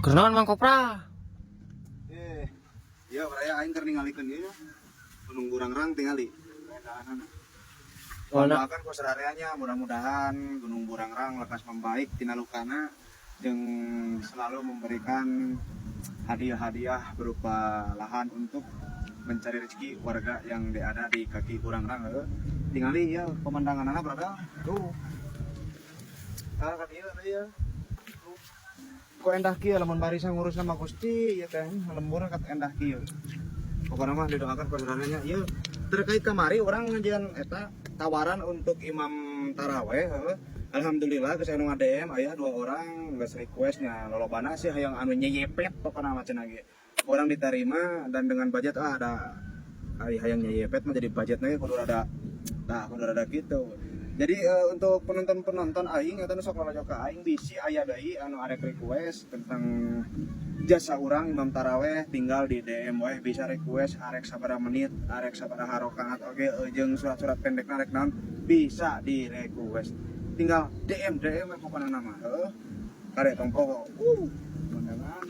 Kunaon, Mang Kopra? Eh, ya baraya, aing keur ningalikeun ieu Gunung Burangrang tingali. Keindahanana. Oh, nah. Doakan ku sarareanya mudah-mudahan Gunung Burangrang lekas membaik tina lukana jeung selalu memberikan hadiah-hadiah berupa lahan untuk mencari rezeki warga yang ada di kaki Burangrang, heuh. Tingali ya pemandanganna, berada. Tuh. Ah, kan ieu ieu. Tuh. Kok endah kieu lamun barisa ngurus nama Gusti ieu teh lembur kat endah kieu. Pokoknya mah didoakan ku saudara ieu terkait kamari urang ngajian eta tawaran untuk imam taraweh, heuh. Alhamdulillah geus anu DM aya dua orang geus requestnya, lolobana sih hayang anu nyeyepet pokokna mah cenah ge. Urang diterima dan dengan budget, ah, ada ai hayang nyeyepet mah jadi budgetnya kudu rada, nah, kudu rada gitu. Jadi untuk penonton-penonton aing eta nu sok lolojo ka aing, bisi aya deui anu arek request tentang jasa urang imam taraweh, tinggal di DM we, bisa request arek sabaraha menit, arek sabaraha rakaat, oke, jeung surat-surat pendek arek naon bisa di request, tinggal DM DM we pokokna nama, heuh. Kare tong poho. Pemandangan.